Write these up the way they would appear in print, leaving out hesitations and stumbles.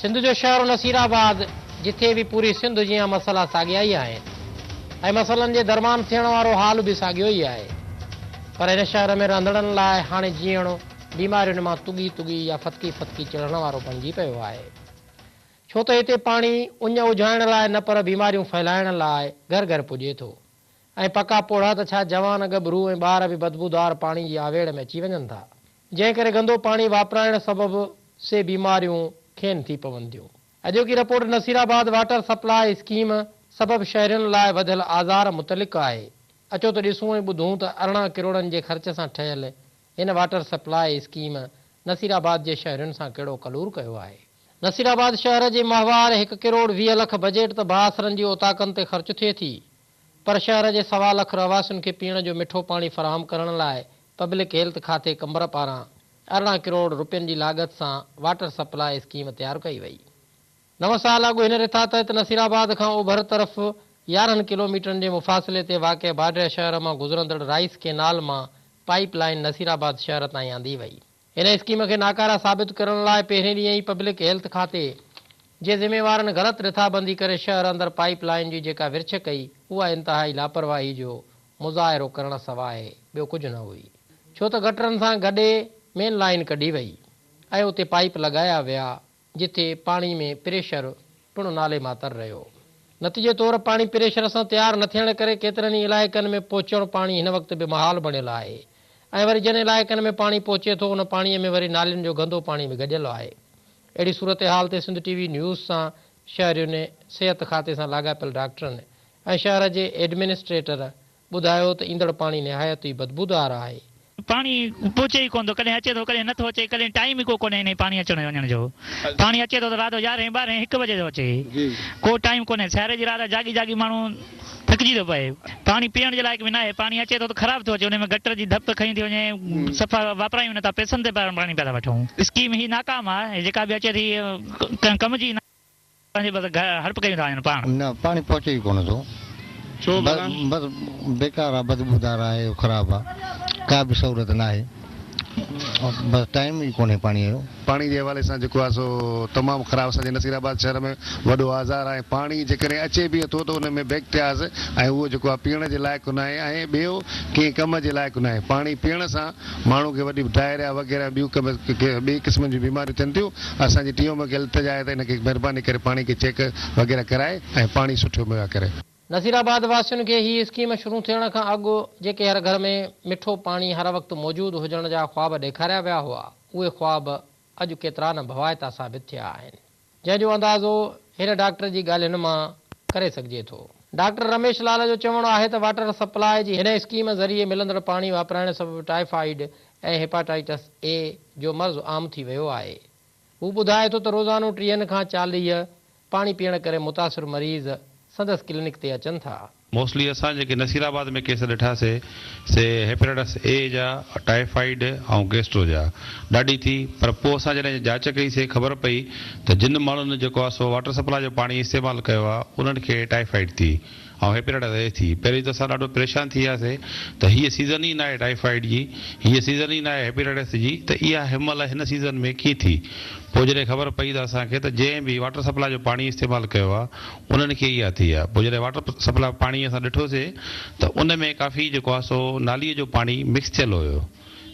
سنڌ جو شهر نصيرآباد جٿي به پوري سنڌ جيان مسئلا ساڳيا ئي آهن ۽ مسئلن جي درمان ٿيڻ وارو حال به ساڳيو ئي آهي پر هن شهر ۾ رهندڙن لاء هاڻي جيئڻ بيمارين مان تڳي تڳي يا ڦٿڪي ڦٿڪي چڙهڻ وارو بڻجي پيو آهي ڇو ته هتي پاڻي اڃ اجهائڻ لاء نه پر بيماريون ڦهلائڻ لاء گهر گهر پڄي ٿو ۽ پڪا پوڙها ته ڇا جوان ڳڀرو ۽ ٻار به بدبودار پاڻي جي آويڙ ۾ اچي وڃن ٿا. جنهن ڪري گندو پاڻي واپرائڻ سبب سي بيماريون کين ٿي پون ٿيون. اڄوڪي report Nasirabad water supply scheme سبب شهرين لاء وڌيل آزار متعلق آهي. اچو ته ڏسون ۽ ٻڌون ته 18 ڪروڙن جي خرچ سان ٺهيل هن واٽر سپلاء اسڪيم نصيرآباد جي شهرين سان ڪهڙو ڪلور ڪيو آهي. نصيرآباد شهر جي ماهوار هڪ ڪروڙ 20 لک بجيٽ ته بااثرن جي اوطاقن تي خرچ ٿئي ٿي پر شهر جي سوا لک رهواسين کي پيئڻ جو مٺو پاڻي فراهم ڪرڻ لاء پبلڪ هيلٿ کاتي قمبر پاران 18 ڪروڙ رپين جي لاڳت سان واٽر سپلاء اسڪيم تيار ڪئي وئي. نو سال اڳ هن رٿا تحت نصيرآباد کان اوڀر طرف 11 ڪلوميٽرن جي مفاصلي تي واقع باڊهه شهر مان گذرندڙ رائيس ڪينال مان پائيپ لائين نصيرآباد شهر تائين آندي وئي. هن اسڪيم کي ناڪاره ثابت ڪرڻ لاء پهرين ڏينهن ئي پبلڪ هيلٿ کاتي جي ذميوارن غلط رٿابندي ڪري شهر اندر پائيپ لائين جي جيڪا ورڇ ڪئي اها انتهائي لاپرواهي جو مظاهرو ڪرڻ سواء ٻيو ڪجهه نه هئي ڇو ته گٽرن سان گڏي مين لائين ڪڍي وئي ۽ اتي پائيپ لڳايا ويا جتي پاڻي ۾ پريشر پڻ نالي ماتر رهيو. نتيجي طور پاڻي پريشر سان تيار نه ٿيڻ ڪري ڪيترن ئي علائقن ۾ پهچڻ پاڻي هن وقت به محال بڻيل آهي ۽ وري جن علائقن ۾ پاڻي پهچي ٿو ان پاڻي ۾ وري نالين جو گندو پاڻي به گڏيل آهي. اهڙي صورتحال تي سنڌ ٽي وي نيوز سان شهرين، صحت کاتي سان لاڳاپيل ڊاڪٽرن ۽ شهر جي ايڊمنسٽريٽر ٻڌايو ته ايندڙ پاڻي نهايت ئي بدبودار آهي. پاڻي پهچي ئي ڪونه ٿو، ڪڏهن اچي ٿو ڪڏهن نٿو اچي، ڪڏهن ٽائيم ئي ڪو ڪونهي انهي پاڻي اچڻ وڃڻ جو. پاڻي اچي ٿو ته رات جو يارهين ٻارهين هڪ بجي ٿو اچي، ڪو ٽائيم ڪونهي. سياري جي رات آهي جاڳي جاڳي ماڻهو ٿڪجي ٿو پئي. پاڻي پيئڻ جي لائق به ناهي، پاڻي اچي ٿو ته خراب ٿو اچي، انهي ۾ گٽر جي ڌپ کنئي ٿي وڃي، صفا واپرايون نٿا، پئسن تي پاڻي پيا ٿا وٺون. اسڪيم هي ناڪام آهي، جيڪا به اچي ٿي ڪنهن ڪم جي ناهي. پنهنجي بس هڙپ ڪيون ٿا وڃن پاڻ. نه پاڻي پهچي ئي ڪونه ٿو. ڇو ڀلا؟ بس بيڪار آ بدبودار آهي خراب آ ڪا به سهولت ناهي بس ٽائيم ئي ڪونهي پاڻي جو. پاڻي جي حوالي سان جيڪو آهي سو تمام خراب اسان جي نصير آباد شهر ۾ وڏو آزار آهي ۽ پاڻي جيڪڏهن اچي به ٿو ته ان ۾ بيڪٽرياز ۽ اهو جيڪو آهي پيئڻ جي لائق ناهي ۽ ٻيو ڪنهن ڪم جي لائق ناهي پاڻي پيئڻ سان ماڻهو کي وڏي ڊائريا وغيره ٻيون ٻي قسمن جون بيماريون ٿين ٿيون اسان جي ٽي ايم کي التجا آهي ته ان کي مهرباني ڪري پاڻي کي چيڪ وغيره ڪرائي ۽ پاڻي سٺو مهيا ڪري. نصيرآباد واسين کي هي اسڪيم شروع ٿيڻ کان اڳ جيڪي هر گهر ۾ مٺو پاڻي هر وقت موجود هجڻ جا خواب ڏيکاريا ويا هئا اهي خواب اڄ ڪيترا نه ڀوائتا ثابت ٿيا آهن. جنهن جو اندازو هن ڊاڪٽر جي ڳالهين مان ڪري سگهجي ٿو. ڊاڪٽر رميش لال جو چوڻ آهي ته واٽر سپلاء جي هن اسڪيم ذريعي ملندڙ پاڻي واپرائڻ سبب ٽائيفائيڊ ۽ هيپاٽائٽس اي جو مرض عام ٿي ويو آهي. هو ٻڌائي ٿو ته روزانو 30 کان 40 پاڻي پيئڻ ڪري متاثر مريض سندس ڪلينڪ تي اچن ٿا. موسٽلي اسان جيڪي نصير آباد ۾ ڪيس ڏٺا سي سي هيپيٽائٽس اي جا، ٽائيفائيڊ ۽ گيسٽرو جا ڏاڍي ٿي پر پوء اسان جڏهن جاچ ڪئي سي خبر پئي ته جن ماڻهن جيڪو آهي سو واٽر سپلاء جو پاڻي استعمال ڪيو آهي انهن کي ٽائيفائيڊ ٿي ۽ هيپيٽائٽس اي ٿي پهرين ته اسان ڏاڍو پريشان ٿي وياسي ته هيء سيزن ئي ناهي ٽائيفائيڊ جي هيء سيزن ئي ناهي هيپيٽائٽس جي ته اها هن مهل هن سيزن ۾ ڪيئن ٿي پوء جڏهن خبر پئي ته اسان کي ته جنهن به واٽر سپلاء جو پاڻي استعمال ڪيو آهي انهن کي اها ٿي آهي. پوء جڏهن واٽر سپلاء پاڻي اسان ڏٺوسي ته ان ۾ ڪافي جيڪو آهي سو ناليء جو پاڻي مڪس ٿيل هيو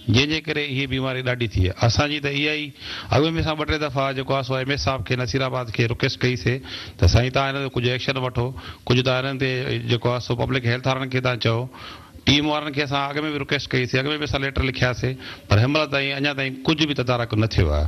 جنهن جي ڪري هيء بيماري ڏاڍي ٿي آهي. اسان جي ته اها ئي اڳ ۾ به اسان ٻه ٽي دفعا جيڪو آهي سو ايم ايس صاحب کي نصير آباد کي رڪويسٽ ڪئي سي ته سائين توهان هن تي ڪجهه ايڪشن وٺو ڪجهه توهان هنن تي جيڪو آهي سو پبلڪ هيلٿ وارن کي توهان چئو ٽيم وارن کي اسان اڳ ۾ به رڪويسٽ ڪئي سي اڳ ۾ به اسان ليٽر لکيا سي پر هن مهل تائين اڃا تائين ڪجهه به تدارڪ نه ٿيو آهي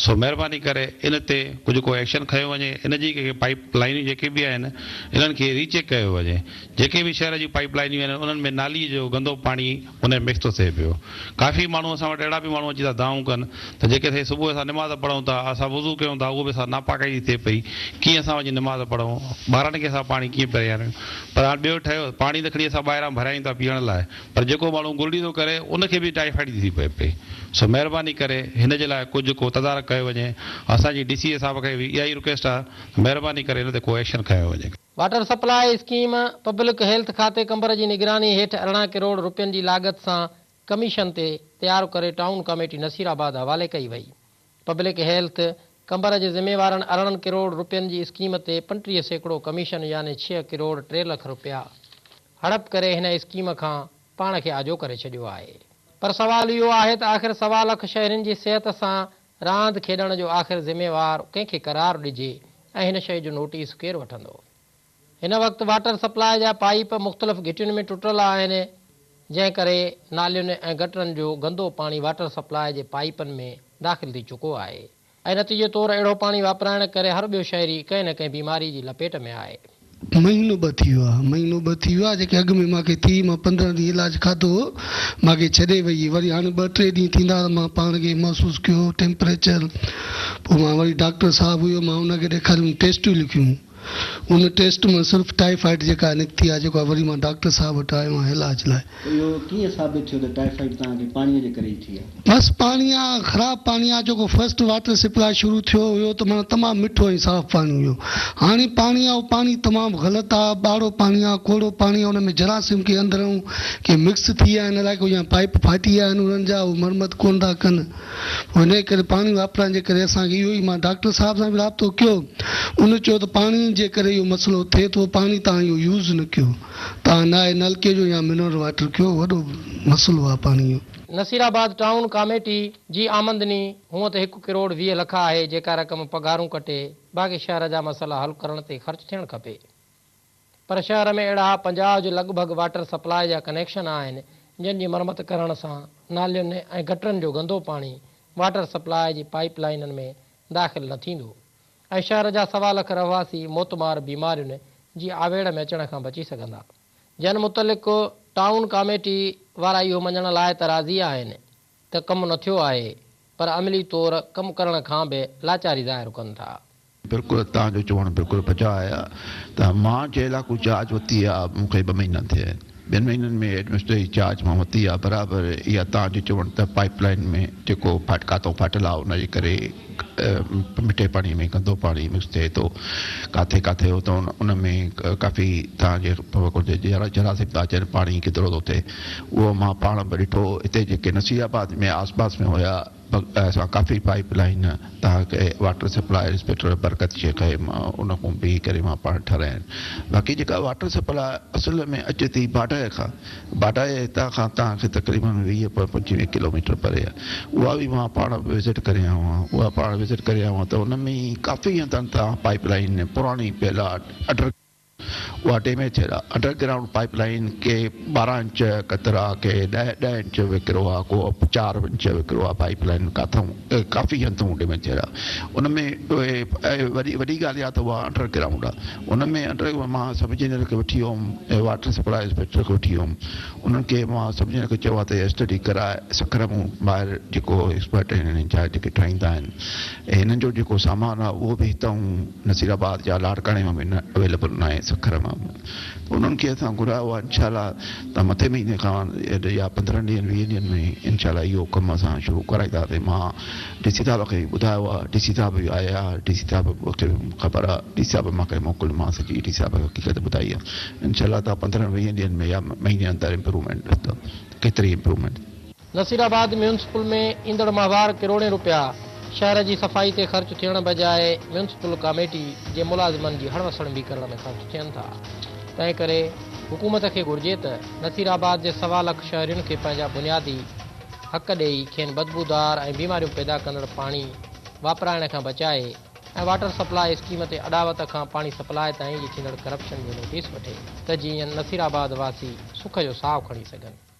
سو مهرباني ڪري ان تي ڪجهه ڪو ايڪشن کنيو وڃي ان جي ڪي پائيپ لائينون جيڪي به آهن انهن کي ري چيڪ ڪيو وڃي جيڪي به شهر جون پائيپ لائينون آهن انهن ۾ نالي جو گندو پاڻي ان ۾ مڪس ٿو ٿئي پيو ڪافي ماڻهو اسان وٽ اهڙا به ماڻهو اچي ٿا دانهون ڪن ته جيڪي سائين صبح اسان نماز پڙهون ٿا اسان وضو ڪيون ٿا اهو به اسان ناپاڪائي ٿي ٿئي پئي ڪيئن اسان وڃي نماز پڙهون ٻارن کي اسان پاڻي ڪيئن پياريون پر هاڻ ٻيو ٺهيو پاڻي ته کڻي اسان ٻاهران ڀرايون ٿا پيئڻ لاء پر جيڪو ماڻهو گرڙي ٿو ڪري ان کي به ٽائيفائيڊ ٿي پئي پئي سو مهرباني ڪري هن جي لاء ڪجهه ڪو تدارڪ ڪيو وڃي اسان جي ڊي سي اي صاحب کي به اها ئي رڪويسٽ آهي ته مهرباني ڪري هن تي ڪو ايڪشن کنيو وڃي. Water supply scheme public health کاتي قمبر جي نگراني هيٺ 18 ڪروڙ رپين جي لاڳت سان ڪميشن تي تيار ڪري ٽائون ڪميٽي نصيرآباد حوالي ڪئي وئي. Public health قمبر جي ذميوارن 18 ڪروڙ رپين جي اسڪيم تي 35% ڪميشن يعني 6 ڪروڙ 3 لک رپيا هڙپ ڪري هن اسڪيم کان پاڻ کي آجو ڪري ڇڏيو آهي. پر سوال اهو آهي ته آخر سوا لک شهرين جي صحت سان راند کيڏڻ جو آخر ذميوار ڪنهن کي قرار ڏجي ۽ هن شيء جو نوٽيس ڪير وٺندو؟ هن وقت واٽر سپلاء جا پائيپ مختلف گهٽين ۾ ٽٽل آهن، جنهن ڪري نالين ۽ گٽرن جو گندو پاڻي واٽر سپلاء جي پائيپن ۾ داخل ٿي چڪو آهي ۽ نتيجي طور اهڙو پاڻي واپرائڻ ڪري هر ٻيو شهري ڪنهن نه ڪنهن بيماري جي لپيٽ ۾ آهي. مهينو ٻه ٿي ويو آهي مهينو ٻه ٿي ويو آهي جيڪي اڳ ۾ مان کي ٿي مان 15 ڏينهن علاج کاڌو هو مان کي ڇڏي وئي وري هاڻي 2 3 ڏينهن ٿيندا ته مان پاڻ کي محسوس ڪيو ٽيمپريچر پوء مان وري ڊاڪٽر صاحب هيو مان ان کي ڏيکاريم ٽيسٽون لکيون ان ٽيسٽ مان صرف ٽائيفائيڊ جيڪا نڪتي آهي جيڪو وري مان ڊاڪٽر صاحب وٽ آيو آهيان علاج لاء. ته اهو ڪيئن ثابت ٿيو ته ٽائيفائيڊ توهان کي پاڻيء جي ڪري ئي ٿي آهي؟ بس پاڻي آ خراب پاڻي آ جيڪو فرسٽ واٽر سپلاء شروع ٿيو هيو ته معنيٰ تمام مٺو ۽ صاف پاڻي هيو هاڻي پاڻي آ اهو پاڻي تمام غلط آ ٻاڙو پاڻي آ ڪوڙو پاڻي آ ان ۾ جراثيم ڪي اندرئون ڪي مڪس ٿي ويا آهن الائي ڪو يا پائيپ ڦاٽي ويا آهن انهن جا اهو مرمت ڪونه ٿا ڪن. انهيء ڪري پاڻي واپرائڻ جي ڪري اسان کي اهو ئي مان ڊاڪٽر صاحب سان به رابطو ڪيو ان چيو ته پاڻي جي ڪري اهو مسئلو ٿئي ٿو پاڻي توهان اهو يوز نه ڪيو توهان نه آهي نلڪي جو يا منرل واٽر ڪيو وڏو مسئلو آهي پاڻي جو. نصيرآباد ٽائون ڪاميٽي جي آمدني هونء ته 1 ڪروڙ 20 لک آهي جيڪا رقم پگهارون ڪٽي باقي شهر جا مسئلا حل ڪرڻ تي خرچ ٿيڻ کپي. پر شهر ۾ اهڙا 50 جي لڳ ڀڳ واٽر سپلاء جا ڪنيڪشن آهن جن جي مرمت ڪرڻ سان نالين ۽ گٽرن جو گندو پاڻي واٽر سپلاء جي پائيپ لائينن ۾ داخل نه ٿيندو ۽ شهر جا سوا لک رهواسي موتمار بيمارين جي آويڙ ۾ اچڻ کان بچي سگهندا. جن متعلق ٽائون ڪاميٽي وارا اهو مڃڻ لاء ته راضي آهن ته ڪم نه ٿيو آهي پر عملي طور ڪم ڪرڻ کان به لاچاري ظاهر ڪن ٿا. بلڪل توهان جو چوڻ بلڪل بجا آهي ته مان جي لاڪو چارج ورتي آ مون کي 2 مهينا ٿيا آهن 2 مهينن ۾ ايڊمنسٽريٽو چارج مان ورتي آ برابر اها توهان جو چوڻ ته پائيپ لائين ۾ جيڪو ڦاٽ ڪاتو ڦاٽل آ ان جي ڪري مٺي پاڻي ۾ گندو پاڻي مڪس ٿئي ٿو ڪاٿي ڪاٿي هو ته ان ۾ ڪافي توهان جي جراثيم ٿا اچن پاڻي ڪڌرو ٿو ٿئي اهو مان پاڻ به ڏٺو هتي جيڪي نصير آباد ۾ آس پاس ۾ هيا اسان ڪافي پائيپ لائين توهان کي واٽر سپلاء انسپيڪٽر برڪت شيخ کي مان ان کان بيهي ڪري مان پاڻ ٺهرايا آهن باقي جيڪا واٽر سپلاء اصل ۾ اچي ٿي باڊهه کان باڊهه هتان کان توهان کي تقريبن 20 25 ڪلوميٽر پري آهي اها به مان پاڻ وزٽ ڪري آيو آهيان اها پاڻ وزٽ ڪري آيو آهيان ته ان ۾ ڪافي هنڌن تان پائيپ لائين پراڻي پيل آهي اڊر اها ڊيميج ٿيل آ. انڊر گرائونڊ پائيپ لائين ڪي 12 انچ قطر آ ڪي 10 انچ ويڪرو آ ڪو 4 انچ ويڪرو آ پائيپ لائين ڪاٿئون ڪافي هنڌون ڊيميج ٿيل آ ان ۾ وڏي وڏي ڳالهه اها ته اها انڊر گرائونڊ آ ان ۾ انڊر مان سب انجنيئر کي وٺي ويو هوم ۽ واٽر سپلاء انسپيڪٽر کي وٺي ويو هوم انهن کي مان سب انجنيئر کي چيو آ ته اسٽڊي ڪرائي سکر مون ٻاهر جيڪو ايڪسپرٽ آهن انهن جا جيڪي ٺاهيندا آهن ۽ هنن جو جيڪو سامان آ اهو به هتئون نصير آباد يا لاڙڪاڻي مان به نه اويليبل ناهي سکر مان به ته انهن کي اسان گهرايو آ انشاء الله ته مٿي مهيني کان يا 15 ڏينهن 20 ڏينهن ۾ انشاء الله اهو ڪم اسان شروع ڪرائينداسين مان ڊي سي صاحب کي به ٻڌايو آ ڊي سي صاحب به آيا ڊي سي صاحب کي به خبر آ ڊي سي صاحب مان کي موڪل مان سڄي ڊي سي صاحب کي حقيقت ٻڌائي آ انشاء الله ته 15 20 ڏينهن ۾ يا مهيني اندر امپروومينٽ ڏسندو ڪيتري امپروومينٽ. نصيرآباد ميونسپل ۾ ايندڙ ماهوار ڪروڙين روپيا شهر جي صفائي تي خرچ ٿيڻ بجاء ميونسپل ڪاميٽي جي ملازمن جي هڙ وسڻ به ڪرڻ ۾ خرچ ٿين ٿا. تنهن ڪري حڪومت کي گهرجي ته نصيرآباد جي سوا لک شهرين کي پنهنجا بنيادي حق ڏيئي کين بدبودار ۽ بيماريون پيدا ڪندڙ پاڻي واپرائڻ کان بچائي ۽ واٽر سپلاء اسڪيم تي اڏاوت کان پاڻي سپلاء تائين جي ٿيندڙ ڪرپشن جو نوٽيس وٺي ته جيئن نصيرآباد واسي سک جو ساهه کڻي سگهن.